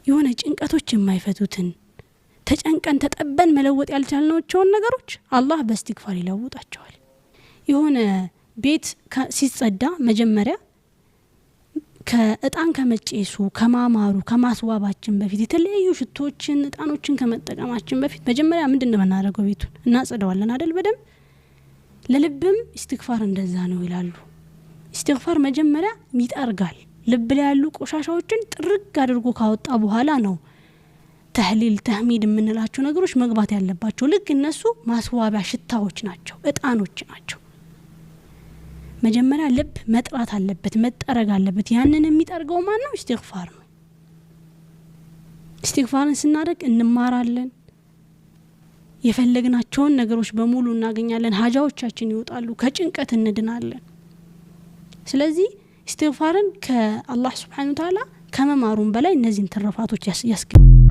የሆነ ጭንቀቶች የማይፈቱትን፣ ተጨንቀን ተጠበን መለወጥ ያልቻልናቸውን ነገሮች አላህ በእስቲግፋር ይለውጣቸዋል። የሆነ ቤት ሲጸዳ መጀመሪያ ከእጣን ከመጨሱ፣ ከማማሩ፣ ከማስዋባችን በፊት፣ የተለያዩ ሽቶችን እጣኖችን ከመጠቀማችን በፊት መጀመሪያ ምንድን ነው የምናደርገው? ቤቱን እናጸደዋለን አደል በደንብ። ለልብም ኢስቲግፋር እንደዛ ነው ይላሉ። ኢስቲግፋር መጀመሪያ ይጠርጋል። ልብ ላይ ያሉ ቆሻሻዎችን ጥርግ አድርጎ ካወጣ በኋላ ነው ተህሊል ተህሚድ የምንላቸው ነገሮች መግባት ያለባቸው። ልክ እነሱ ማስዋቢያ ሽታዎች ናቸው፣ እጣኖች ናቸው። መጀመሪያ ልብ መጥራት አለበት፣ መጠረግ አለበት። ያንን የሚጠርገው ማን ነው? ኢስቲግፋር ነው። ኢስቲግፋርን ስናደርግ እንማራለን። የፈለግናቸውን ነገሮች በሙሉ እናገኛለን። ሀጃዎቻችን ይወጣሉ፣ ከጭንቀት እንድናለን። ስለዚህ ኢስቲግፋርን ከአላህ ስብሓነ ወተዓላ ከመማሩም በላይ እነዚህን ትሩፋቶች ያስገኛል።